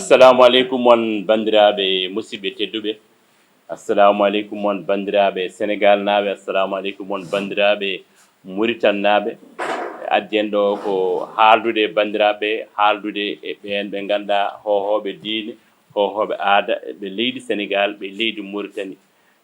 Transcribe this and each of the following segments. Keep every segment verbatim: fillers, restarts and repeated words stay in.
Assalamu aleykum on banndiraaɓe musidɓe tedduɓe. Assalamu aleykum on banndiraaɓe Senegal naaɓe. Assalamu aleykum on banndiraaɓe Mauritanie naaɓe. Addi en ɗo ko haaldude e banndiraaɓe, haaldude e ɓeen ɓe ngannduɗaa hohooɓe diine, hohooɓe aada, ɓe leydi Senegal, ɓe leydi Mauritanie.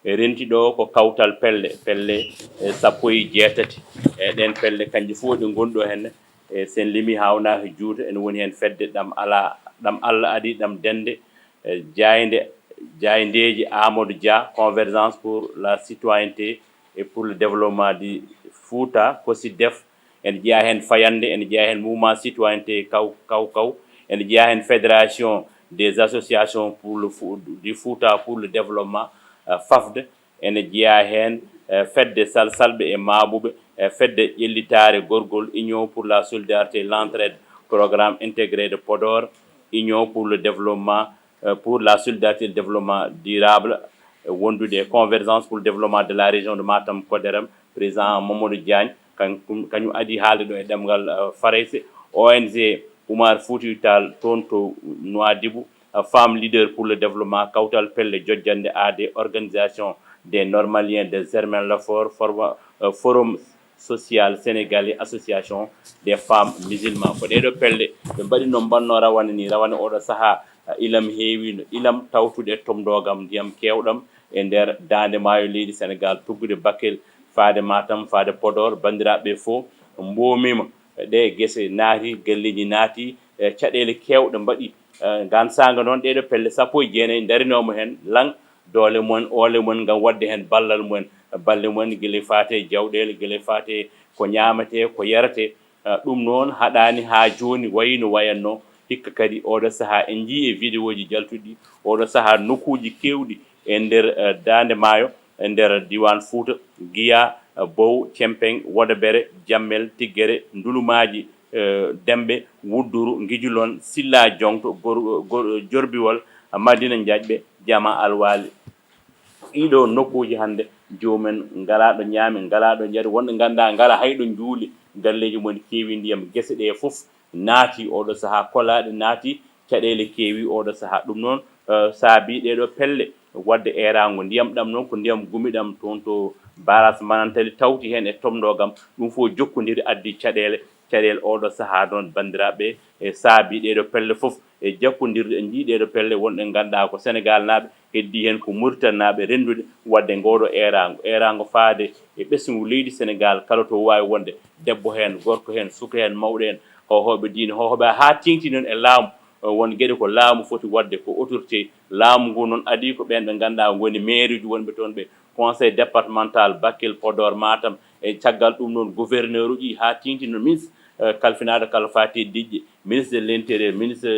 E renti ɗo ko kawtal pelle, pelle, e, sappo e jeetati. E ɗeen pelle, kanƴe fof ɗe ngoni ɗo henne. E, sen limi hawnaaki juuta, ene woni heen fedde ɗam alaa, ɗam Allah adi, ɗam dende, e, jaaynde, jaayndeeji Amadou Dia, Convergence pour la citoyenneté et pour le développement du Fouta, COSYDEF, ene jeyaa heen Fayannde, ene jeyaa heen Mouvement Citoyenneté Kaw, Kaw, Kaw, ene jeyaa heen Fédération des Associations pour le Fou-, du Fouta pour le Développement, euh, FAFD, ene jeyaa heen, euh, Fedde Sal-, Salɓe e Maabuɓe, euh, Fedde Ƴellitaare Gorgol, Union pour la Solidarité et l'Entraide, Programme Intégré de Podor, Union pour le Développement, euh, pour la Solidarité et le Développement Durable, euh, wondude e Convergence pour le Développement de la Région de Matam Koderam, Président Mamadou Diagne, kan-, kañum adi haalde ɗo e ɗemngal, euh, Farayse, O N G Oumar Foutiyou Tall toon to Nouadhibou, euh, Femmes Leaders pour le Développement, Kawtal Pelle Jojjannde Aade, Organisation des Normaliens de Germain Lafor, Forma-, euh, Forum Social Sénégalais, Association des Femmes Musulmanes. Ko ɗee ɗoo pelle ɓe mbaɗi no mbanno rawane nii, rawane oɗo sahaa, uh, ilam heewiino, ilam tawtude e tomndoogam ndiyam keewɗam e nder daande maayo leydi Senegal, tuggude Bakel, faade Matam, faade Podor. Banndiraaɓe ɓee fof mboomiima, ɗee gese naati, galleeji naati, e caɗeele keewɗe mbaɗi. Eh, ngaan saanga noon, ɗee ɗoo pelle sappo e jeenayi ndarinooma heen lan doole mumen, oole mumen, ngam waɗde heen ballal mumen, balle mumen, gila faati e jawɗeele, gila faati e ko ñaametee, ko yaretee. Eh, ɗum noon haɗaani haa jooni wayi no wayatnoo. Hikka kadi, ooɗoo sahaa en njiyii e vidéoji jaltuɗi, ooɗoo sahaa nokkuuji keewɗi e nder, eh, daande maayo, e nder diiwaan Fuuta, Giya, eh, Bow, Cempeŋ, Wodobere, Jammel, Tiggere, Ndulumaaji, eh, Demɓe, Wudduru, Ngijulon, Sillaa Joŋto, Gor-, Gor-, Jorbiwol, Madina Njaƴɓe, Jama Alwaali. Ɗii ɗoo nokkuuji hannde, joomum en ngalaa ɗo ñaami, ngalaa ɗo njari, wonɓe nganndaa ngalaa hay ɗo njuuli, galleeji mum en keewi ndiyam, gese ɗee fof naati ooɗoo sahaa, kolaaɗe naati, caɗeele keewi ooɗoo sahaa. Ɗum noon, eh, saabii ɗee ɗoo pelle waɗde eeraango ndiyam ɗam noon, ko ndiyam gumi ɗam toon to barrage Manantali tawti heen e tomndoogam. Ɗum fof jokkondiri addi caɗeele, caɗeele ooɗoo sahaa noon, banndiraaɓe, e saabii ɗee ɗoo pelle fof e jokkondirde. En njiyii ɗee ɗoo pelle, wonɓe ngannduɗaa ko Senegal naaɓe, heddii heen ko Mauritanie naaɓe renndude waɗde ngoo ɗoo eeraango, eeraango faade e ɓesngu leydi Senegal, kala to waawi wonde, debbo heen, gorko heen, suka heen, mawɗo heen, hohooɓe diine, hohooɓe, haa teeŋti noon e laamu. Eh, won geɗe ko laamu foti waɗde, ko autorité laamu ngu noon adii ko ɓeen ɓe ngannduɗaa ngoni maire uji wonɓe toon, ɓe conseil départemental Bakel, Podor, Matam, e caggal ɗum noon gouverneur uji, haa teeŋti noon ministre, eh, kalfinaaɗo kala faati e diƴƴe, ministre de l'intérieur, ministre,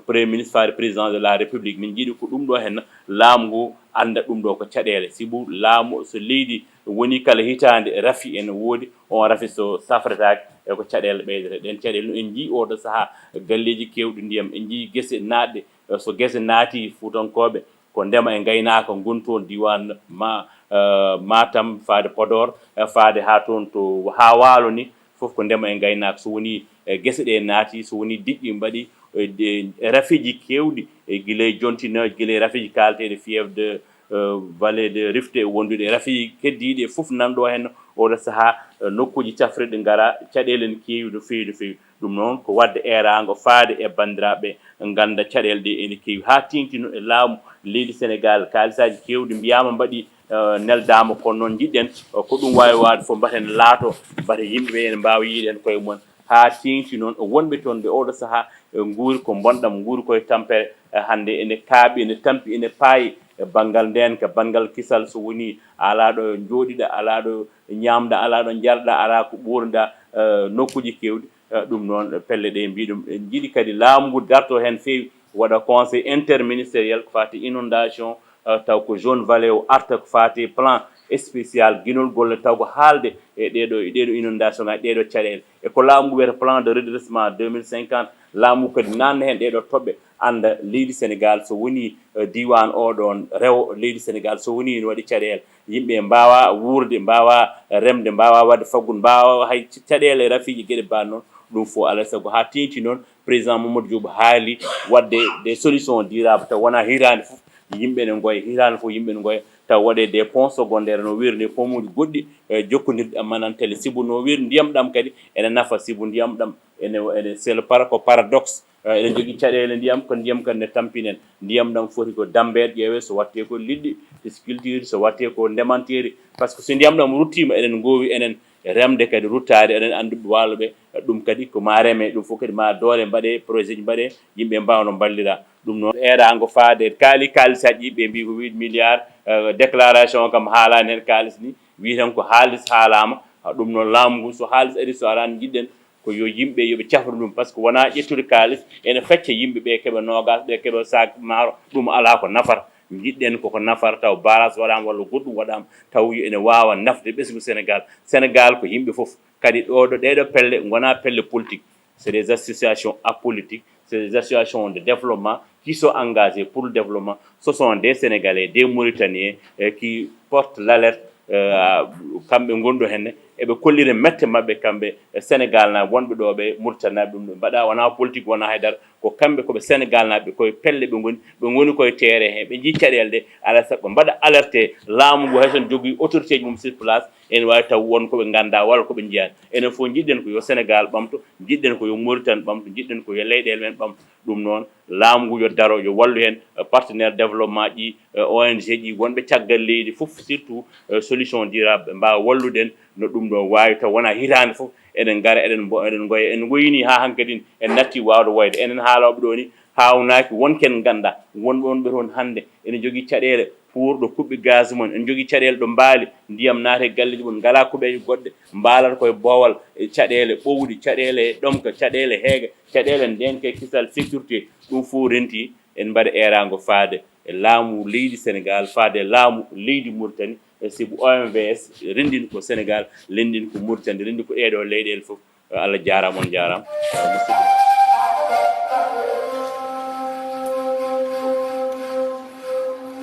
premier ministre faade président de la république. Min njiɗi ko ɗum ɗo heen laamu ngu annda ɗum ɗo ko caɗeele. Sibu laamu so leydi woni kala hitaande rafi ene woodi, on rafi so safretaake e ko caɗeele ɓeydata. Ɗeen caɗeele no en njii ooɗo sahaa galleeji keewɗi ndiyam, en njii gese naatɗe. Eh, so gese naati, Fuutankooɓe ko ndema e ngaynaaka ngon toon diiwaan ma, eh, Matam, faade Podor, eh, faade haa toon to, haa Waalo ni, fof ko ndema e ngaynaaka. So woni, eh, gese ɗe naati, so woni diƴƴe mbaɗi, eh, de, rafiiji keewɗi, eh, gila e jontinooje, gila e rafiiji kaaleteeɗe fièvre de, eh, vallée de Rift e wondude e rafiiji keddiiɗi e fof nan ɗo heen ooɗo sahaa, eh, nokkuuji cafrirɗi ngara, caɗeele ne keewi no feewi, no feewi. Ɗum noon ko waɗde eeraango faade e banndiraaɓe, ngannda caɗeele ɗe ene keewi. Haa teeŋti noon e laamu leydi Senegal, kaalisaaji keewɗi mbiyaama mbaɗi, eh, neldaama, kono noon njiɗɗen, eh, ko ɗum waawi waawde fof, mbaten laato, mbaten yimɓe ɓe ene mbaawa yiide heen koye mumen. Haa teeŋti noon e wonɓe toon ɓe ooɗo sahaa, eh, nguuri ko bonɗam, nguuri koye tampere, eh, hannde ene kaaɓi, ene tampi, ene paayi e banngal ndeenka, banngal kisal, so woni alaa ɗo njooɗiɗa, alaa ɗo ñaamda, alaa ɗo njarɗa, alaa ko ɓuurda, eh, nokkuuji keewɗi. Eh, ɗum noon, pelle ɗe mbiɗum, en njiɗi kadi laamu ngu darto heen feewi, waɗa conseil interministériel ko faati inondation, eh, taw ko zone vallée o arta ko faati plan spécial ginol golle, taw ko haalde e ɗeeɗo, e ɗeeɗo inondation ngaji, ɗeeɗo caɗeele. E ko laamu ngu wiyata plan de redressement deux mille cinquante, laamu ngu kadi naatna heen ɗeeɗo toɓɓe, annda leydi Senegal so woni, eh, diiwaan oɗoon rewo leydi Senegal so woni ene waɗi caɗeele, yimɓe mbaawa wuurde, mbaawa remde, mbaawa waɗde faggudu, mbaawa hay caɗeele rafiiji geɗe mbaɗ noon, ɗum fof alaa e sago haa teeŋti noon Président Mamadou Diop haali waɗde des solutions durables, taw wonaa hitaande fof yimɓe ne ngoya, hitaande fof yimɓe ne ngoya, taw waɗee des ponts secondaires, no wiiri ni, pontuuji goɗɗi, e jokkondirɗi ɗam, manan tele, sibu no wiiri ndiyam ɗam kadi ene nafa, sibu ndiyam ɗam ene, ene, c'est le par-, ko paradoxe. Eh, eɗen njogii caɗeele ndiyam, ko ndiyam kadi ne tampinen. Ndiyam ɗam foti ko dammbeede, ƴeewee so waɗtee ko liɗɗi, pisciculture, so waɗtee ko ndemanteeri. Par ce que so ndiyam ɗam ruttiima, eɗen ngoowi enen remde kadi ruttaade, eɗen annduɓe waalo ɓe, ɗum kadi ko ma reme, ɗum fof kadi ma doole mbaɗee, projet ji mbaɗee, yimɓe mbaawno mballira. Ɗum noon, eeraango faade kaali, kaalisaaji ɗi ɓe mbii ko huit milliards, eh, déclaration o kam haalaani heen kaalis ni, wii tan ko haalis haalaama. Ha, ɗum noon laamu ngu, so haalis ari, so araani, njiɗɗen ko yo yimɓe yo ɓe cafru ɗum, par ce que wonaa ƴettude kaalis ene fecca yimɓe ɓe keɓa noogaas, ɓe keɓa saak maaro, ɗum alaa ko nafata. Njiɗɗen koko nafata taw barrage waɗaama walla goɗɗum waɗaama taw ene waawa nafde ɓesngu Sénégal. Sénégal ko yimɓe fof. Kadi ɗo, ɗo, ɗee ɗo pelle ngonaa pelle politique. C'est des associations apolitiques, c'est des associations de développement qui sont engagées pour le développement. Ce sont des Sénégalais, des Mauritaniens, euh, qui portent l'alerte, euh, kamɓe ngonɗo henne, eɓe kollira mette maɓɓe kamɓe, e Sénégal na wonɓe ɗo ɓe Mauritanie, ɗum ɗo mbaɗa wona politique, wona haydara, ko kamɓe koɓe Sénégal naɓe, koye pelle ɓe ngoni, ɓe ngoni koye terrain he, ɓe jii caɗeele ɗe, alaa sago mbaɗa alerte laamu ngu, hay so ne jogii autorité ji mum sur place, ene waawi taw won ko ɓe nganndaa walla ko ɓe njiyaani. Enen fof njiɗɗen ko yo Sénégal ɓamto, njiɗɗen ko yo Mauritanie ɓamto, njiɗɗen ko yo leyɗeele men ɓamto. Ɗum noon, laamu ngu yo daro, yo wallu heen, eh, partenaire développement ji, eh, O N G ji, wonɓe caggal leydi fof, surtout, eh, solution durable, ɓe mbaawa wallude en no ɗum ɗo waawi, taw wonaa hitaande fof eɗen ngara, eɗen mbo-, eɗen ngoya, en ngoyini haa hankadi en natti waawde woyde. Enen haalooɓe ɗo ni, haawnaaki won ken nganndaa, won, wonɓe toon hannde ene jogii caɗeele pour ɗo kuɓɓi gaz mum, ene jogii caɗeele ɗo mbaali ndiyam naata e galleeji mum, ngalaa kuɓeeje goɗɗe, mbaalata koye boowal, e caɗeele ɓowɗi, caɗeele ɗomka, caɗeele heege, caɗeele ndeenka e kisal sécurité. Ɗum fof renti en mbaɗa eeraango faade e laamu leydi Sénégal, faade e laamu leydi Mauritanie, e sibu O M V S renndini ko Sénégal, renndini ko Mauritanie, renndini ko ɗee ɗo leyɗeele fof. Allah jaaraama, on njaaraama. Musidɓe.